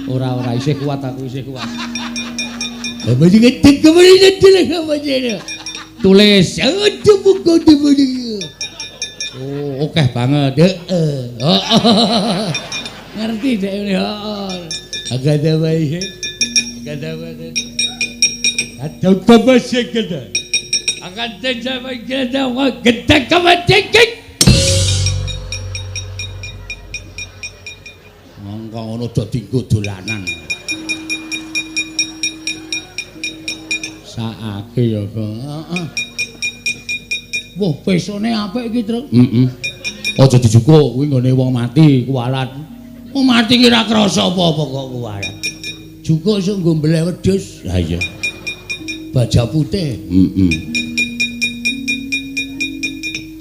Ora isih kuat aku, isih kuat. Tulis. Oh, akeh banget. Heeh. Ngerti dek ini, heeh. Agak ada bae. Agak ada bae. Ada tabasik kita. Akan terjadi kita kita kemacekan. Mongko ngono do dinggo dolanan. Saake ya, Kang. Heeh. Wah, pesone apik iki, Truk. Heeh. Aja dijukuk kuwi nggone wong mati kuwalat. Wong mati ki ora krasa apa-apa kok kuwalat. Jukuk iso nggo mbeleh wedhus. Lah iya. Baja putih. Heeh.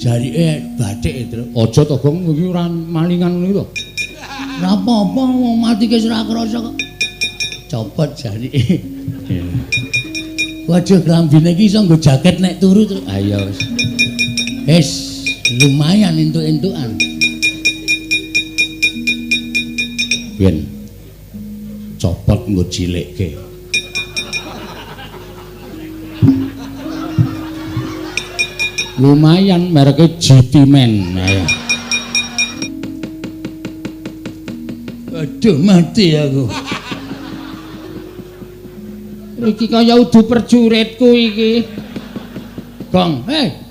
Jarike bathik, Truk. Aja to, Gong, iki ora malingan ngono iki to. Ora apa-apa wong mati ki ora krasa kok. Copot jarike. Waduh, klambine iki iso nggo jaket nek turu, Truk. Ha iya wis. Wis, lumayan entuk-entukan. Ben copot nggo cilikke. Lumayan mereke GT Man. Ayo. Aduh, mati aku. Iki kaya udu perjuritku iki. Gong, hei.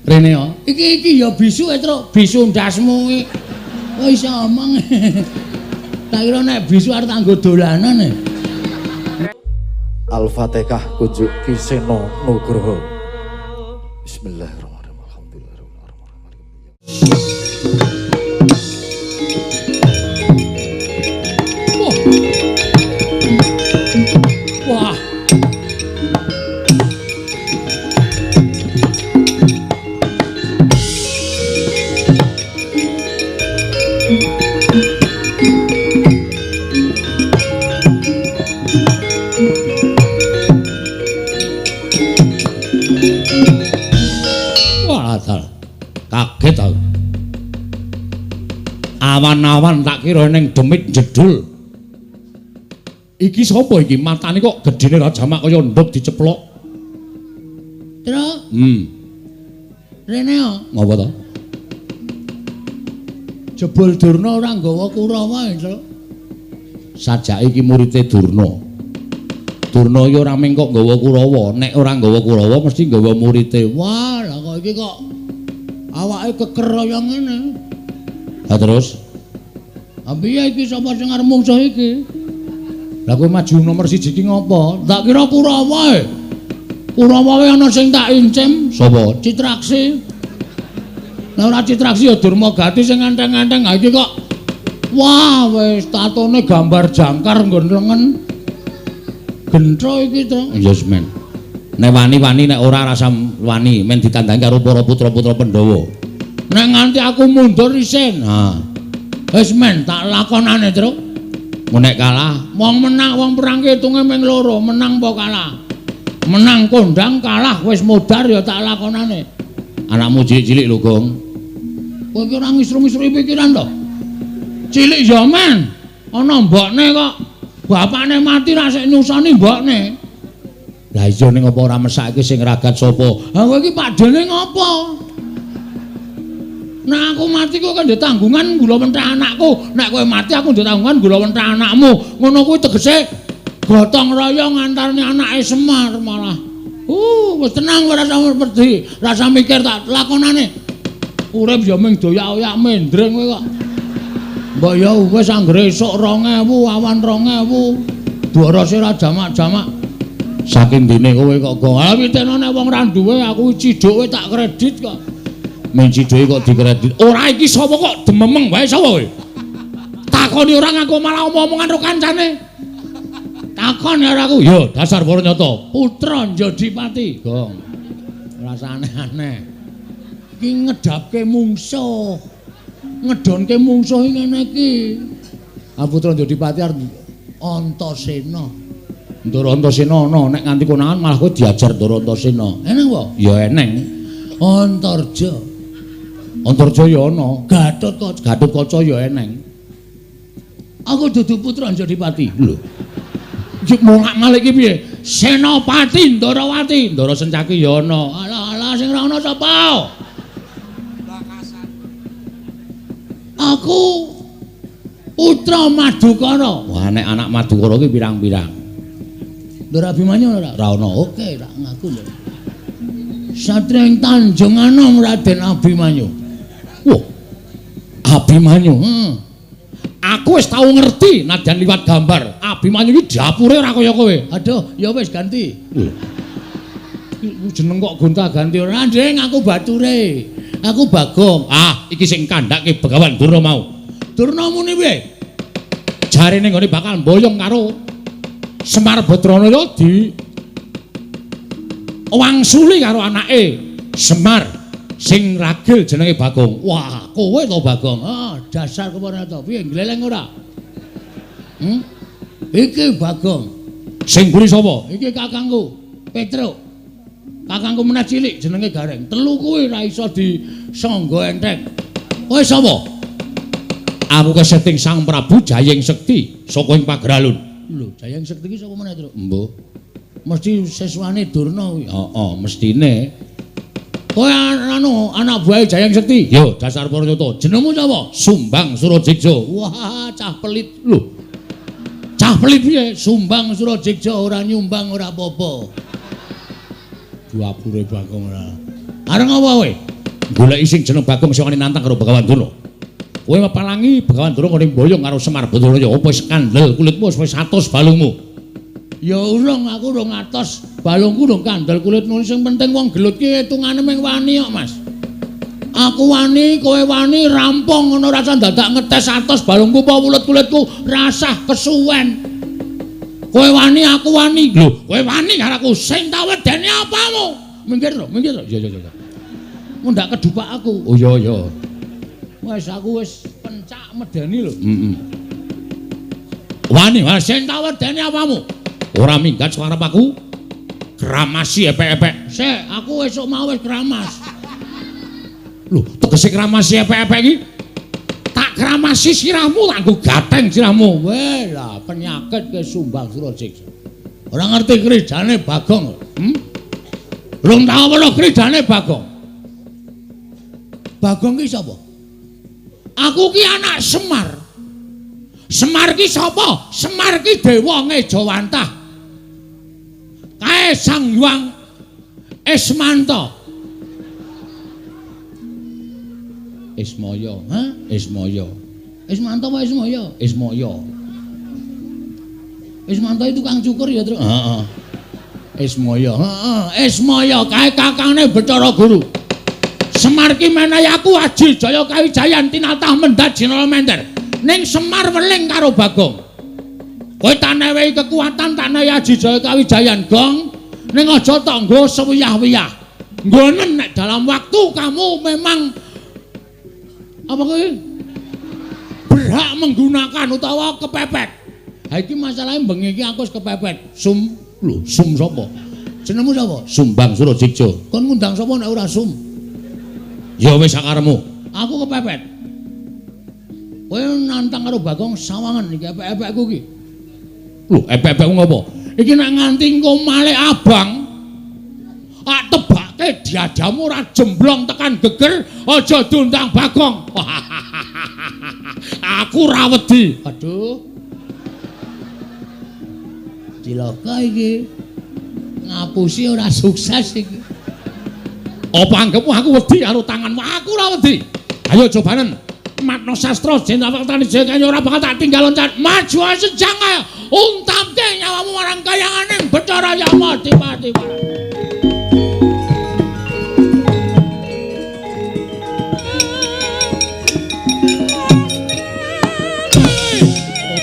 Rene yo. Iki iki ya bisu e, Truk. Bisu ndasmu iki. Oh iso omong. Tak kira nek bisu arep tak nggo dolanan e. Al-Fatihah kunjuk Ki Seno Nugroho. Bismillahirrahmanirrahim. Alhamdulillahirabbil alamin. Wah. Wah, kaget aku. Awan-awan tak kira ning demit jedul. Iki sapa iki? Matane kok gedene ra jamak kaya nduk diceplok. Truk. Rene yo. Ngopo to? Jebul Durna ora nggawa Kurawa, Truk. Sajake iki murite Durna. Durna iki ora mung kok nggawa Kurawa, nek ora nggawa Kurawa mesti nggawa murite. Wah, lah kok iki kok awake keker kaya ngene. Lah terus? Ha piye iki sapa sing arep mungsuh iki? Lah kowe maju nomor 1 iki ngopo? Tak kira Kurawa e. Kurawa wae ana sing tak incim. Sapa? Citraksi. Lah ora Citraksi ya Durmagati sing enteng-enteng. Ha iki kok wah wis tatone gambar jangkar nggon lengen. Gentro iki to. Ya wis men. Nek wani-wani nek ora rasa wani men ditandangi karo para putra-putra Pandhawa. Nek nganti aku mundur isin. Ha. Wis men tak lakonane, Truk. Nek kalah, wong menang wong perang ki hitunge ming loro, menang apa kalah. Menang kondang, kalah wis modar ya tak lakonane. Anakmu cilik-cilik lho, Gong. Kowe iki ora ngisru-ngisru pikiran to? Cilik ya men. Ana mbokne kok. Bapakne mati ra sik nyusoni mbokne. Lah iya ning apa ora mesake sing ragat sapa? Ha kowe iki pakdene ngopo? Nek aku mati kowe kan ndek tanggungan gula mentah anakku. Nek kowe mati aku ndek tanggungan gula mentah anakmu. Ngono kuwi tegese gotong royong antarane anake Semar malah. Wis tenang ora usah wedi, rasa mikir tak lakonane. Urip ya mung doyak-oyak mendring kowe kok. Mbok ya wis anggere esuk 2000, awan 2000. Dwarase ra jamak-jamak. Saking dene kowe kok gong. Ha pitene nek wong ra duwe aku ciduke tak kredit kok. Men ciduke kok dikredit. Ora iki sapa kok dememeng wae sapa kowe? Takoni ora ngaku malah omong-omongan karo kancane. Takon karo aku. Ya dasar para nyata. Putra Njodipati. Gong. Ora aneh-aneh. Iki ngedapke mungsuh. Ngedonke mungsuh ngene iki. Ah Putra Njodipati arep Antasena. Ndara Antasena ana nek nganti konangan malah kowe diajar Ndara Antasena. Eneng apa? Ya eneng. Antarja. Antarja ya ana. Gatotkaca, Gatotkaca ya eneng. Aku dudu putra Anjadipati. Lho. Iki molak-malik iki piye? Senopati Ndarawati, Ndara Sencaki ya ana. Alah alah sing ora ana sapa? Aku putra Madukara. Wah, nek anak Madukara ki pirang-pirang. Ndara Abimanyu ora? Ora ana. Oke, tak ngaku lho. Satria ing Tanjung Anom Raden Abimanyu. Wah. Abimanyu. Heeh. Aku wis tau ngerti nadyan liwat gambar. Abimanyu iki dapure ora kaya kowe. Aduh, ya wis ganti. Lho. Jeneng kok gonta-ganti ora, Nding, aku bature. Aku Bagong. Ah, iki sing kandhake Begawan Durna mau. Durna muni piye? Jarene nggone bakal mboyong karo Semar Badranaya di wangsuli karo anake Semar sing ragil jenenge Bagong. Wah, kowe to Bagong. Ah, dasar kepara to. Piye gleleng ora? Iki Bagong. Sing mburi sapa? Iki kakangku, Petruk. Kakangku meneh cilik jenenge Gareng. Telu kuwi ora iso disangga enteng. Kowe sapa? Aku keseting Sang Prabu Jayeng Sekti saka ing Pageralun. Lho, Jayeng Sekti iki sapa meneh, Truk? Mbuh. Mesti siswane Durna kuwi. Heeh, mestine. Kowe anu anak buahe Jayeng Sekti? Yo, dasar Paranyata. Jenengmu sapa? Sumbang Surajeksa. Wah, cah pelit. Lho. Cah pelit piye? Sumbang Surajeksa ora nyumbang ora apa-apa. Dapure Bagong ora. Areng apa kowe? Goleki sing jeneng Bagong sing wani nantang karo Begawan Durna. Kowe mepalangi Begawan Durna ngene mboyong karo Semar Badranaya. Apa wis kandel kulitmu wis 100 balungmu? Ya urung, aku urung atos. Balungku urung kandel kulitmu. Sing penting wong gelut ki hitungane mung wani kok, Mas. Aku wani, kowe wani, rampung ngono rasa dadak ngetes atos balungku apa wulut kulitku rasah kesuwen. Kowe wani, aku wani. Lho, kowe wani karo aku. Sing tak wedeni apamu? Minggir to, minggir to. Iya, iya, iya. Mundak kedupak aku. Oh iya, iya. Wis aku wis pencak medeni lho. Heeh. Wani, wah sing tak wedeni apamu? Ora minggat suarep aku. Kramasi epek-epek. Sik, aku esuk mau wis kramas. Lho, tegese kramasi epek-epek iki? Tak kramasi sirahmu, tak nggo gateng sirahmu. Weh lah, penyakit ke Sumbang Surajeksa. Ora ngerti krijane Bagong. Rung tau weruh krijane Bagong. Bagong ki sapa? Aku ki anak Semar. Semar ki sapa? Semar ki dewa ngejawantah. Kae Sang Hyang Ismanta. Ismaya, ha? Ismaya. Ismanta apa Ismaya? Ismaya. Ismanta itu tukang cukur ya, Truk? Heeh. Ismaya, heeh. Ismaya kae kakangne Bathara Guru. Semar ki menehi aku aji jaya kawijayan tinatah mendhat jinala mender. Ning Semar weling karo Bagong. Kowe tak newehi kekuatan, tak newehi aji jaya kawijayan, Gong. Ning aja tok nggo sewiyah-wiyah. Nggonen nek dalam waktu kamu memang apa kowe berhak menggunakan utawa kepepet. Ha iki masalahe bengi iki aku wis kepepet. Sum, lho, sum sapa? Jenengmu sapa? Sumbang Surajeksa. Kon ngundang sapa nek ora sum? Ya wis sakaremu. Aku kepepet. Kowe nantang karo Bagong sawangan iki epek-epekku iki. Lho, epek-epekku ngopo? Iki nek nganti engko malik abang, tak tebake diadamu ora jemblong tekan geger, aja diundang Bagong. Aku ora wedi. Aduh. Cilaka iki. Ngapusi ora sukses iki. Apa anggepmu aku wedi karo tanganmu? Aku ora wedi. Ayo cobanen. Matno sastra jentawaktani jaya ora bakal tak tinggal loncat. Maju sejang ayo. Untamke nyawamu marang kayanganing Bathara Yama Dipati.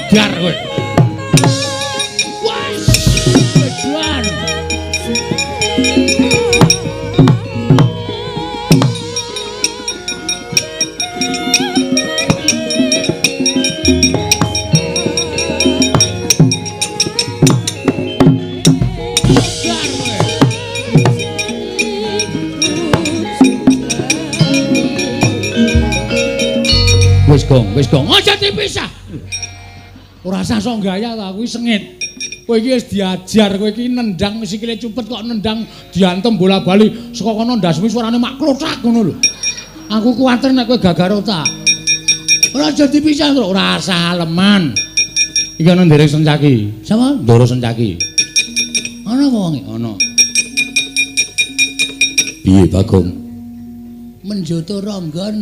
Biar kowe. Wes, weduan. Wis gong, wis gong. Aja dipisah. Ora usah sok gaya ta, kuwi sengit. Kowe iki wis diajar, kowe iki nendang sikile cupet kok nendang diantem bola-bali saka kono ndasmu suarane mak klothak ngono lho. Aku kuwatir nek kowe gagar otak. Ora aja dipisah, Truk. Ora usah aleman. Iki ana Ndara Sencaki. Sapa? Ndara Sencaki. Ana apa wonge? Ana. Piye, Bagong? Menjoto ronggon.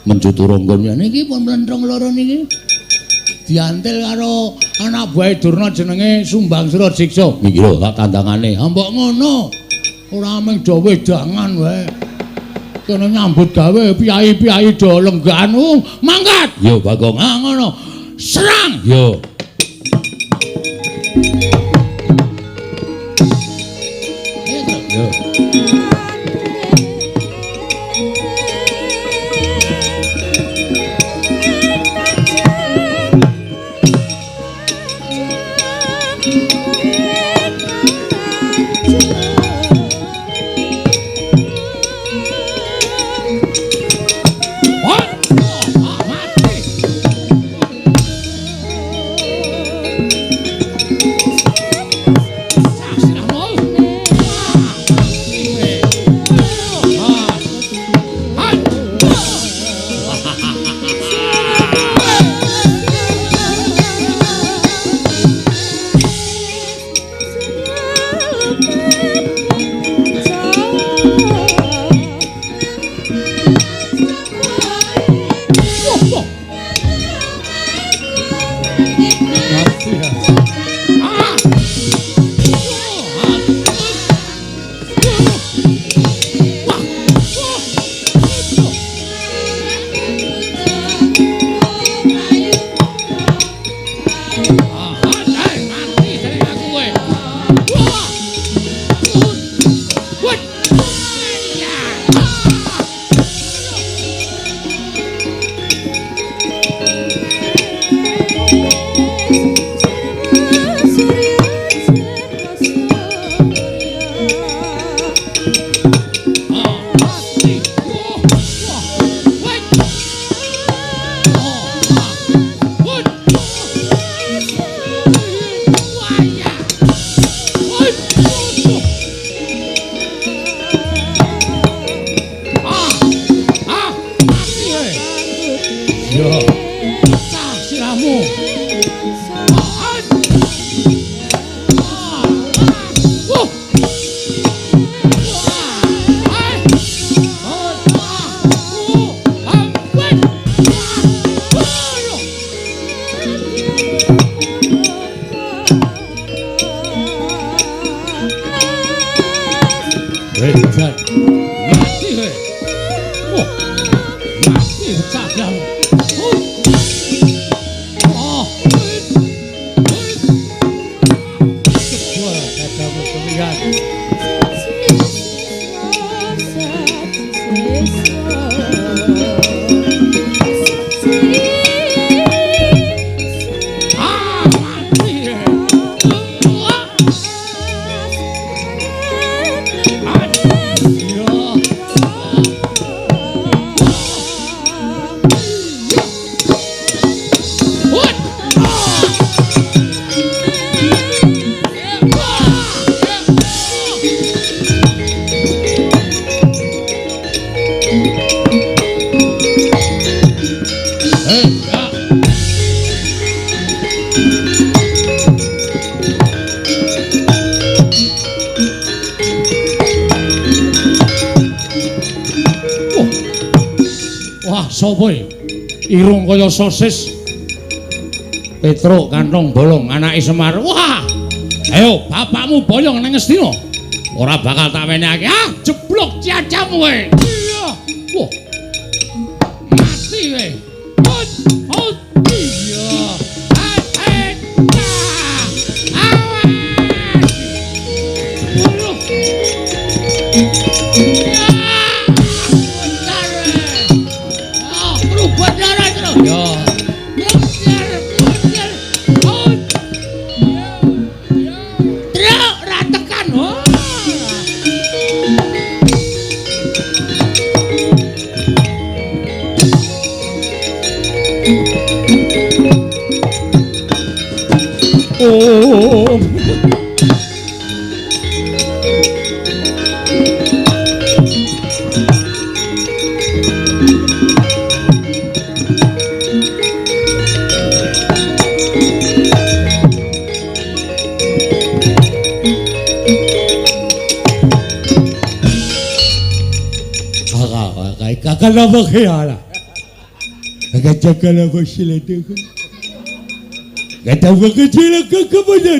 Menjoto ronggon ya niki pun mlentrung loro niki. Diantil karo anak buahe Durna jenenge Sumbang Surajiksa. Iki lho tak tandangane. Ha mbok ngono. Ora mung do wedangan wae. Kene nyambut gawe piyai-piyai do lenggahan. Mangkat. Yo Bagong. Ha ngono. Serang. Yo. Yo. Sapa iki? Irung kaya sosis. Petruk kantong bolong anake Semar. Wah! Ayo bapakmu boyong nang Ngastina. Ora bakal tak wenehake. Ah, jeblok cacamu kowe. Iya. Wah. Mati kowe. Hot, hot. Iya. Awas. Waduh. Akan apa khiala. Akan jaga apa silete. Kata kecil ke kepada.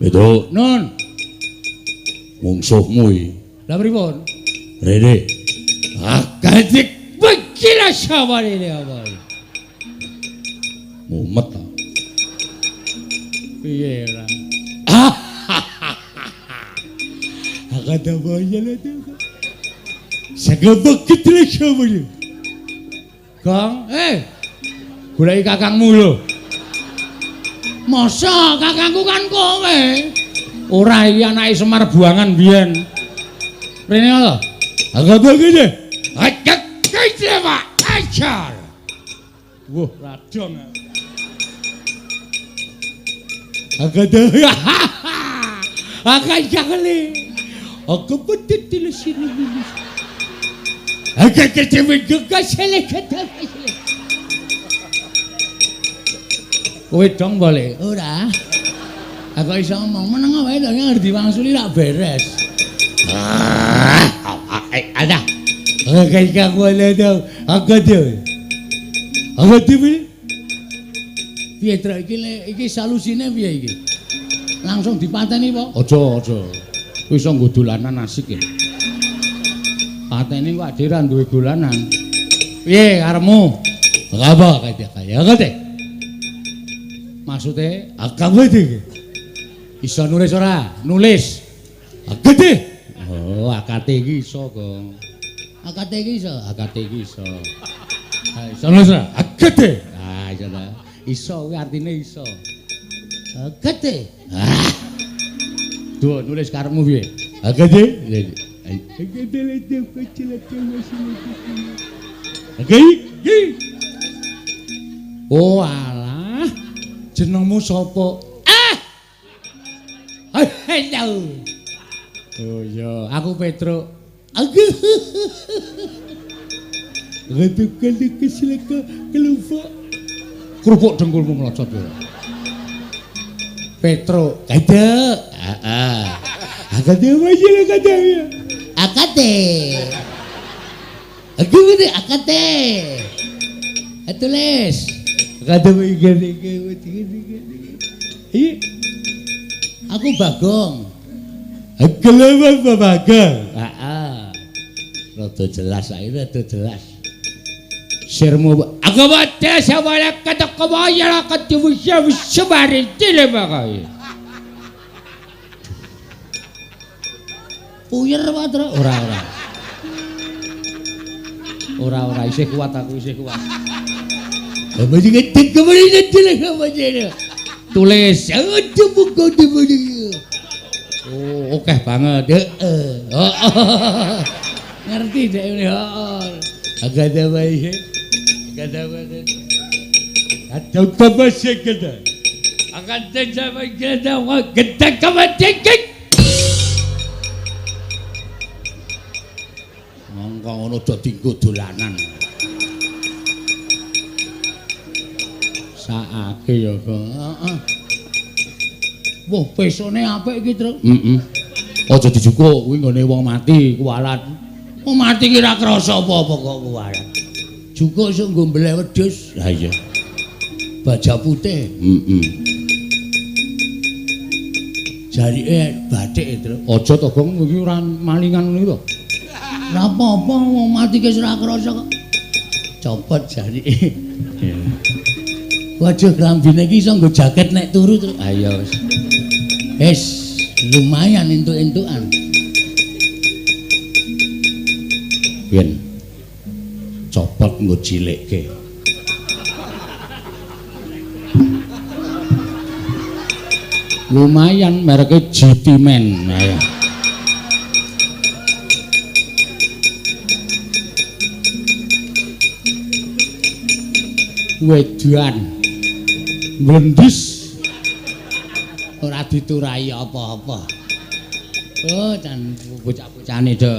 Betul, non. Mungsuhmu iki. Lah pripun? Rene. Akan dikira saware apa. Mumet ta. Piye ora? Akan apa silete. Segebek kecil saware. Gong, goleki kakangmu lho. Masa kakangku kan kowe? Ora iki anake Semar buangan biyen. Rene lho. Agak begini. Agak kece Pak. Ajar. Wah, radong. Agak agak jakle. Aku betul sini. Agak kece gegas selek. Kowe dong boleh? Ora. Aku iso ngomong meneng wae to ngerti diwangsuli rak beres. Ada. Aku boleh to. Aku dhewe. Aku dhewe. Piye trek iki iki solusine piye iki? Langsung dipateni apa? Aja, aja. Kuwi iso nggo dolanan asik ya. Pateni kok dhewe ra duwe dolanan. Piye karepmu? Apa kaya kaya kate? Maksude agama iki. Iso nulis ora? Nulis. Akate. Oh, akate iki iso, Gong. Akate iki iso, akate iki iso. Ha, iso nulis ora? Akate. Ah, iso ta. Iso kuwi artine iso. Akate. Ah. Duh, nulis karepmu piye? Akate. Akate le kecil Oke, iki. Oh, alah. Jenengmu sapa? Ah. Halo. Oh iya, aku Petruk. Aku. Kerupuk dengkulmu mlocot kowe. Petruk, kadek. Heeh. Akade wae akade. Akade. Aku ngene akade. Tulis. Akade iki iki iki. Iki. Aku Bagong. Aku Bagong. Heeh. Rada jelas saiki rada jelas. Sirmu aku wae sawala katakawaya katuwisya wisabari tilebakay. Puyer wae ora ora. Ora ora isih kuat aku isih kuat. Tulis. Oh, oke banget. Heeh. Ngerti dek ini. Heeh. Agak ada bae. Agak ada bae. Ada tabasek kita. Akan terjadi kita kita kemacekan. Mongko ngono do dinggo dolanan. Saake ya, heeh. Wah, pesone apik iki, Truk. Heeh. Aja dijukuk kuwi nggone wong mati kuwalat. Wong mati ki ora krasa apa-apa kok kuwalat. Jukuk iso nggo mbeleh wedhus. Lah iya. Baja putih. Heeh. Jarike bathik, Truk. Aja to, Gong, iki ora malingan ngono iki to. Ora apa-apa wong mati ki ora krasa kok. Copot jarike. Waduh, klambine iki iso nggo jaket nek turu, Truk. Ayo wis. Wis, lumayan entuk-entukan. Yen copot nggo cilikke. Lumayan mereke GT Man. Ayo. Wedan mlendis ora diturai apa-apa. Oh, jan bocah-bocahane do.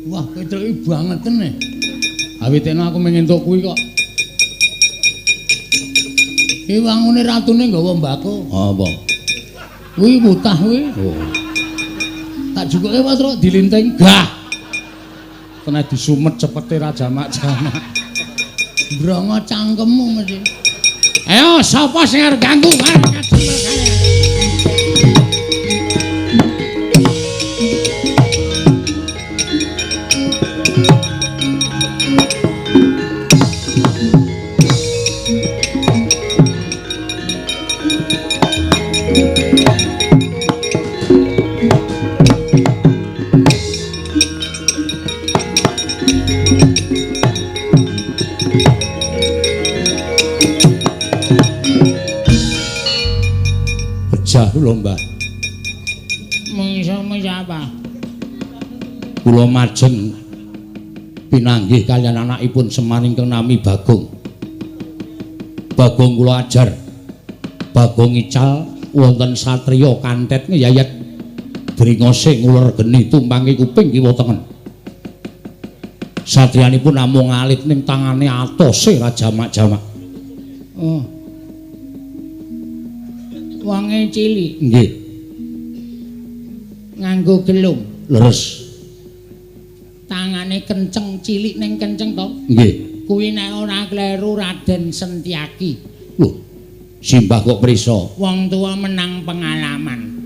Wah, Petruk iki bangeten e. Awitene aku mung entuk kuwi kok. Iki wangune ratune nggawa mbako. Apa? Kuwi mutah kuwi. Oh. Tak jukuke wae, Truk, dilinting. Gah. Kena disumet cepete ra jamak-jamak. Mbrongo cangkemmu mesti. Ayo sapa sing arep ganggu Karang Kadempel kae? Kula Mbah. Mungsuhmu sapa? Kula majeng pinanggih kaliyan anakipun Semar ingkang nami Bagong. Bagong kula ajar. Bagong ical wonten satriya kantet ngeyayat bringose nguler geni tumpangi kuping kiwa tengen. Satriyanipun namung alit ning tangane atose ra jamak-jamak. Oh. Wonge cilik. Nggih. Nganggo gelung. Leres. Tangane kenceng, cilik ning kenceng to? Nggih. Kuwi nek ora kleru Raden Sentiaki. Lho, simbah kok prisa? Wong tuwa menang pengalaman.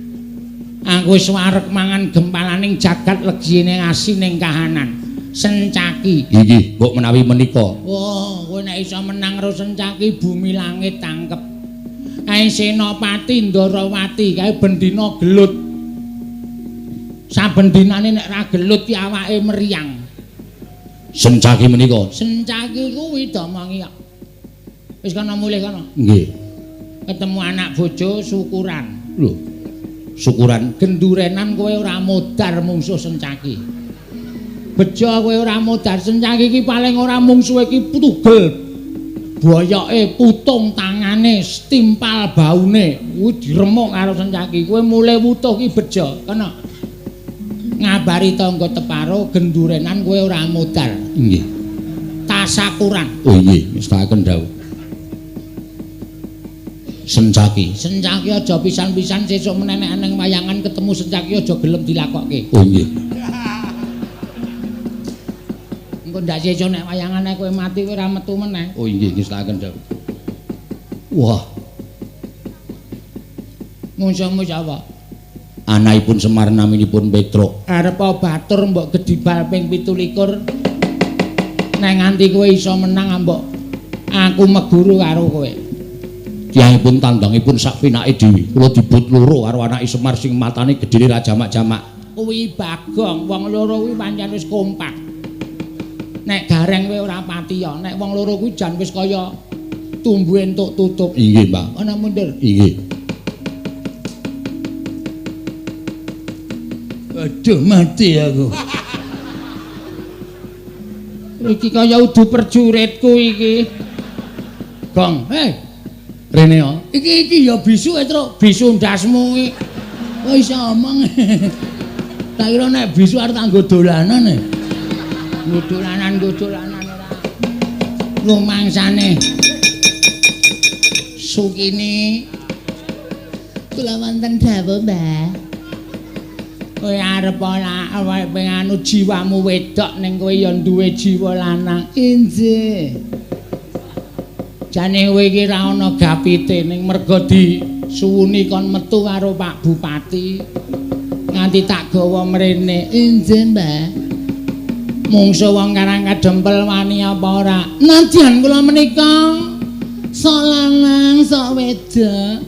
Aku wis wareg mangan gempalaning jagat legine asining kahanan. Sencaki. Inggih, mbok menawi menika. Wah, kowe nek iso menang karo Sencaki bumi langit tangkep. Kae Senopati Ndarawati kae bendina gelut. Saben dinane nek ra gelut ki awake meriang. Sencaki menika. Sencaki kuwi domongi kok. Wis kono mulih kono. Nggih. Ketemu anak bojo syukuran. Lho. Syukuran gendurenan kowe ora modar mungsuh Sencaki. Bejo kowe ora modar Sencaki iki paling ora mungsuhe iki tugel. Boyoke putung tangane, timpal baune, kuwi diremuk karo Sencaki. Kowe mulih wutuh ki bejo, kena. Ngabari tangga teparo gendurenan kowe ora modar. Nggih. Tasakuran. Oh nggih, ngestakaken dawuh. Sencaki. Sencaki aja pisan-pisan sesuk menenek ning wayangan ketemu Sencaki aja gelem dilakokke. Oh nggih. Engko ndak sesuk nek wayangane kowe mati kowe ora metu meneh. Oh nggih, ngestakaken dawuh. Wah. Mungsuhmu sapa? Anakipun Semar naminipun Petruk. Arep batur mbok gedibal ping 27. Nek nganti kowe iso menang mbok aku meguru karo kowe. Tiyangipun tandangipun sak pinake dhewe. Kula dibut loro karo anake Semar sing matane gedhene ra jamak-jamak. Kuwi Bagong, wong loro kuwi pancen wis kompak. Nek gareng kowe ora pati ya, nek wong loro kuwi jan wis kaya tumbu entuk tutup. Inggih, Mbah. Ana mundur. Inggih. Aduh mati aku. Iki kaya udu perjuritku iki. Gong, hei. Rene ya. Iki iki ya bisu e, Truk. Bisu ndasmu iki. Oh iso omong. Tak kira nek bisu arep tak nggo dolanan e. Nggo dolanan, nggo dolanan ora. Rumangsane. Sukini. Kula wonten dawuh, Mbah. Kowe arep ora awake penganu jiwamu wedok ning kowe ya duwe jiwa lanang. Injih. Jane kowe iki ra ana gapite ning merga disuwuni kon metu karo Pak Bupati. Nganti tak gawa mrene. Injih, Mbah. Mungsuh wong Karang Kadempel wani apa ora? Nadyan kula menika sok lanang, sok wedok,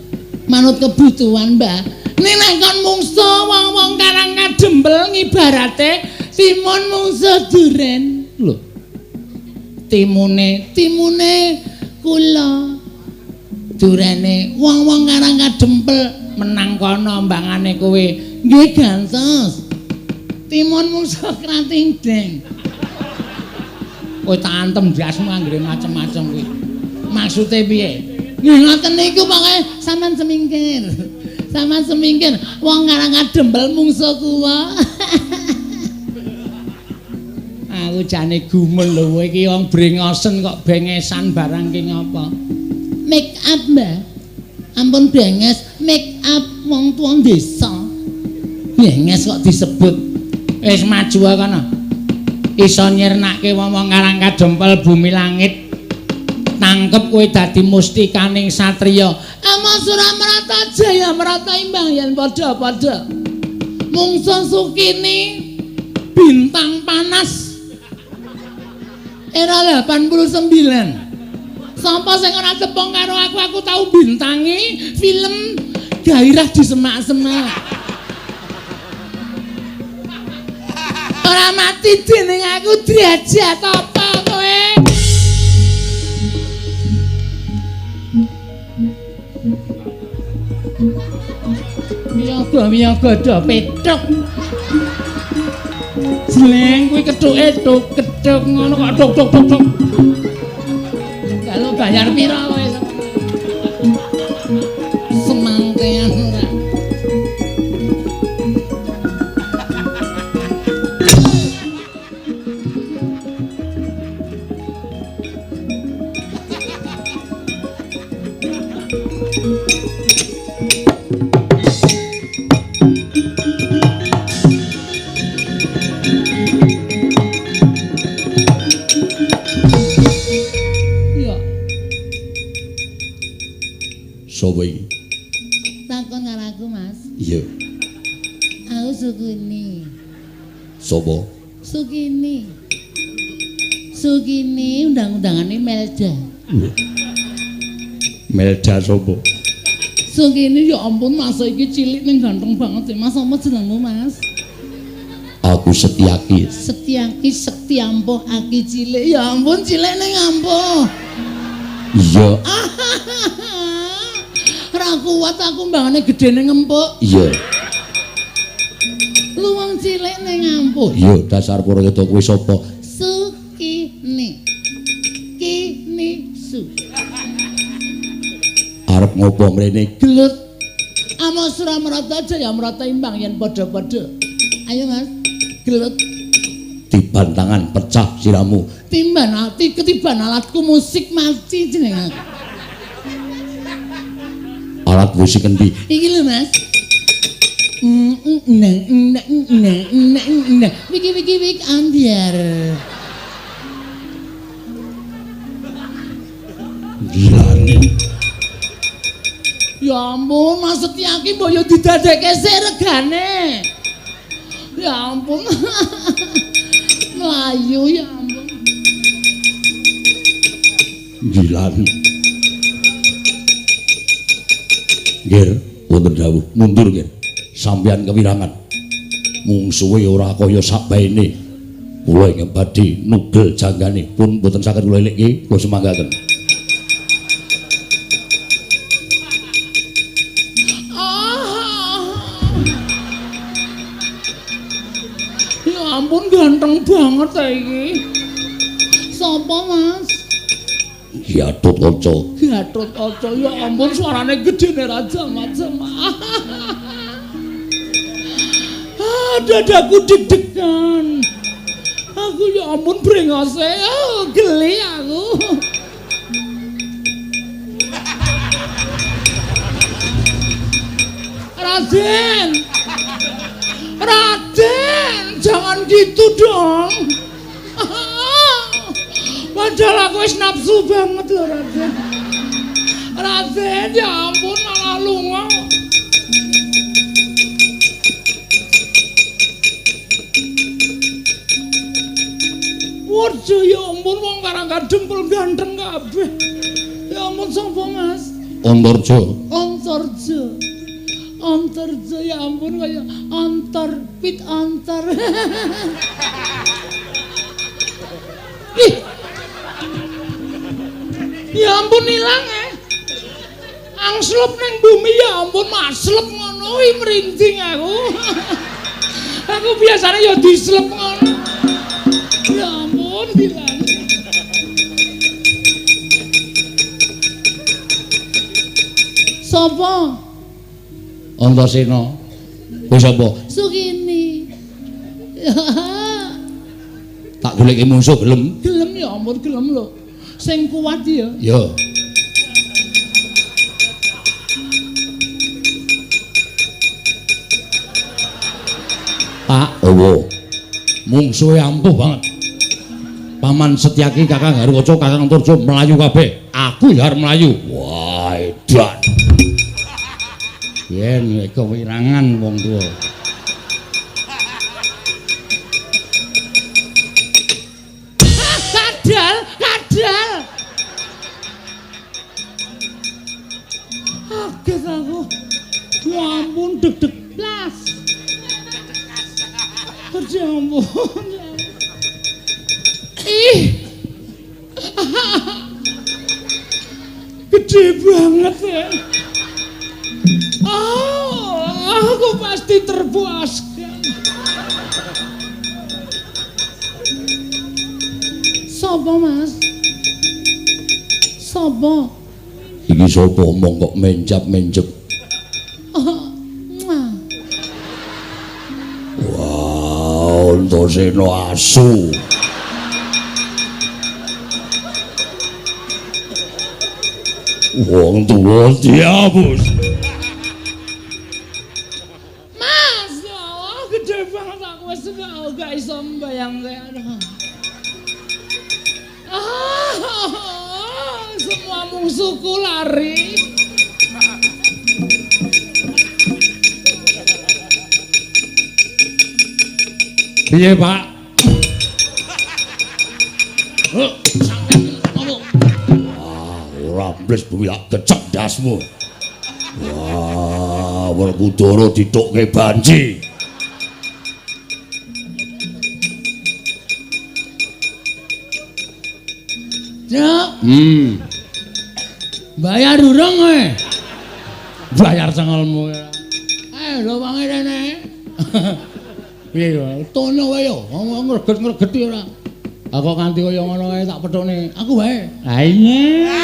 manut kebutuhan, Mbah. Ning nek kon mungsuh wong-wong Karang Kadempel ngibarate timun mungsuh duren. Lho. Timune, timune kula. Durene wong-wong Karang Kadempel menang kono mbangane kowe. Nggih gantos. Timun mungsuh krating deng. Kowe tak antem ndasmu anggere macem-macem kuwi. Maksude piye? Nggih ngoten niku pokoke sampean semingkir. Sampean semingkir wong Karang Kadempel mungsuh kula. Aku jane gumel lho kowe iki wong brengosen kok bengesan barang ki ngapa? Make up, Mbah. Ampun benges, make up wong tuwa desa. Benges kok disebut. Wis maju kono. Iso nyirnake wong-wong Karang Kadempel bumi langit. Tangkep kowe dadi mustikaning satriya. Ama Suramrata Jaya Mrata imbang yen padha-padha. Mungsuh Sukini bintang panas era 89. Sapa sing ora tepung karo aku, aku tau bintangi film Gairah di Semak-semak. Ora mati dening aku derajat apa kowe? Miyaga-miyaga do petruk. Jleng kuwi kethuke tuk kethuk ngono kok tuk tuk tuk tuk. Kalau bayar pira kowe? Semangkean ora. Sapa iki? Takon karo aku, Mas. Iya. Aku Sukini. Sapa? Sukini. Sukini undang-undangane Melda. Melda sapa? Sukini ya ampun Mas iki cilik ning ganteng banget sih. Mas apa jenengmu, Mas? Aku Setyaki. Setyaki sekti ampuh aki cilik. Ya ampun cilik ning ampuh. Iya. Ora kuat aku mbangane gedene ngempuk. Iya. Lu wong cilik ning ampuh. Iya, dasar Purwada kuwi sapa? Sukini. Kini su. Arep ngopo mrene? Gelut. Ama Suramrata Jaya Mrata imbang yen padha-padha. Ayo Mas, gelut. Tiban tangan pecah siramu. Timban ati ketiban alatku musik mati jeneng aku. Alat musik endi? Iki lho Mas. Wiki wiki wik ambiar. Gilane. Ya ampun, Mas Setyaki mbok yo didadekke sik regane. Ya ampun. Mlayu ya ampun. Gilane. Nggih, wonten dawuh mundur nggih. Sampeyan kewirangan. Mungsuhe ora kaya sakbaene. Kula ingkang badhe nugel janggane pun mboten saged kula elikke, kula semanggaken. Ya ampun ganteng banget ta iki. Sapa, Mas? Gatotkaca. Gatotkaca, ya ampun suarane gedene raja macam. Ah, dadaku deg-degan. Aku ya ampun brengose, oh, geli aku. Raden. Raden, jangan gitu dong. Padahal aku wis nafsu banget lho, Raden. Raden, ya ampun malah lunga. Waduh, ya ampun wong Karang Kadempel ganteng kabeh. Ya ampun sapa, Mas? Antarja. Antarja. Antarja ya ampun kaya antar pit antar. Ih. Ya ampun ilang eh. Angslup ning bumi ya ampun maslep ngono kuwi merinding aku. Aku biasanya ya dislep ngono. Ya ampun bilang. Sopo? Antasena. Kowe sapa? Sukini. Tak goleki mungsuh gelem. Gelem ya ampun gelem lho. Sing kuat ya. Ya. Pak, owo. Mungsuhe ampuh banget. Paman Setyaki, Kakang Haruwaca, Kakang Antarja mlayu kabeh. Aku ya arep mlayu. Wah, edan. Yen kewirangan wong tuwa. Kadal, kadal. Kaget aku. Ya ampun, deg-deg blas. Ya ampun. Ih. Gede banget ya. Oh, aku pasti terpuaskan. Sopo, Mas? Sopo? Iki sapa omong kok menjap-menjep? Oh, wah, Antasena asu. Wong tuwa diapus. Mas, ya Allah, gede banget aku wis gak iso mbayangke. Semua musuhku lari. Piye, Pak? Wah, ora mbles bumi tak kecek ndasmu. Wah, Werkudara ditukke banci. Cuk. Bayar urung kowe? Bayar cengelmu. Lho wangi rene. Piye ya? Tono wae ya, ngomong ngreget-ngregeti ora. Lah kok nganti kaya ngono kae tak pethukne. Aku wae. Ha iya.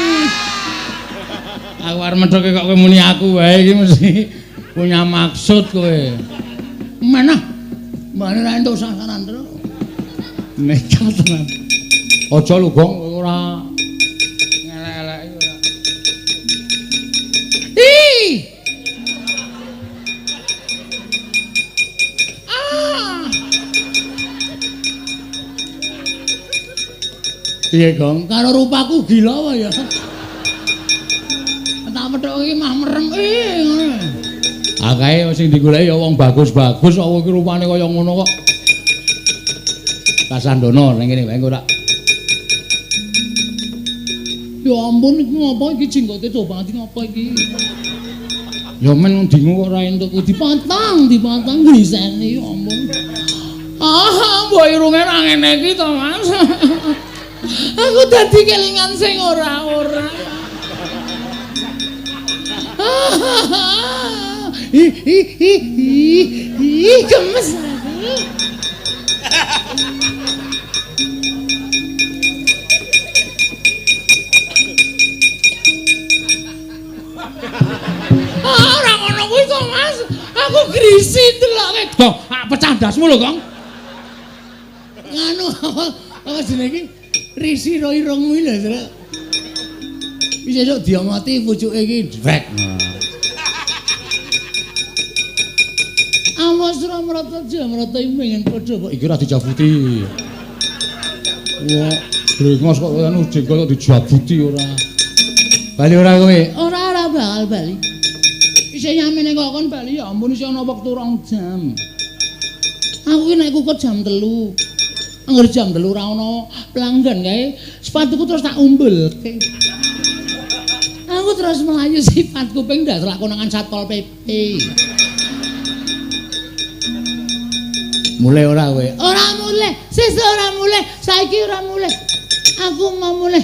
Aku arep methuke kok kowe muni aku wae iki mesti punya maksud kowe. Menah. Mbane ra entuk sasaran terus. Nekat tenan. Aja lho, Gong, kowe ora ngelek-eleki ora. Ih. Ah. Piye, Gong? Karo rupaku gila apa ya? Tak methuk iki mah merem ngono. Ah kae sing digoleki ya wong bagus-bagus kok iki rupane kaya ngono kok. Kasandono ning kene wae engko tak. Ya ampun iki ngopo iki jenggote coba iki ngopo iki? Ya men dingu kok ora entuk dipotong, dipotong griseni ya ampun. Ah, mbok irunge ra ngene iki to, Mas. Aku dadi kelingan sing ora-ora. Ih ih ih ih gemes aku. Ah, ora ngono kuwi to, Mas. Aku grisi deloke. Gong, pecah ndasmu lho, Gong. Nganu apa jenenge iki? Risi ro irungmu lho, Truk. Wis esuk diomoti pucuke iki drek. Awas ora mrata jamrata iki pengen padha kok iki ora dijabuti. Wah, brengos kok anu jenggot kok dijabuti ora. Bali ora kowe? Ora ora bakal bali. Isih nyamene kok kon bali ya ampun isih ana wektu 2 jam. Aku ki nek kukut jam 3. Angger jam 3 ora ana pelanggan kae, sepatuku terus tak umbulke. Aku terus melayu sifat kuping ndas lakonangan Satpol PP. Mulai ora kowe? Ora mulai, sesuk ora mulai, saiki ora mulai. Aku mau mulai.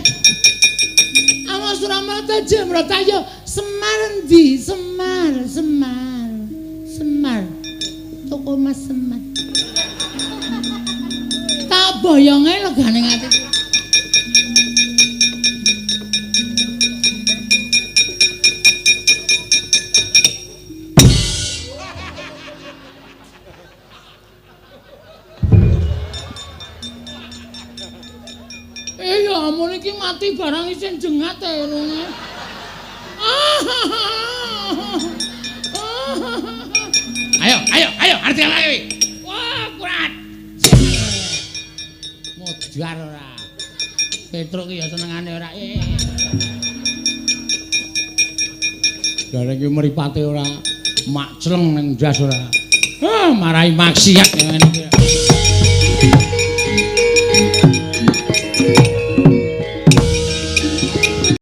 Awas ora mrata jemrata yo Semar endi? Semar, Semar. Semar. Toko Mas Semar. Tak boyonge legane ati. Ya ampun iki mati barang isih jengat e irunge. Ayo, ayo, ayo, arti lagi. Wah, kurat. Modar ora. Petruk ki ya senengane ora. Jare iki mripate ora makcleng ning ndas ora. Ah, marai maksiat ngene iki.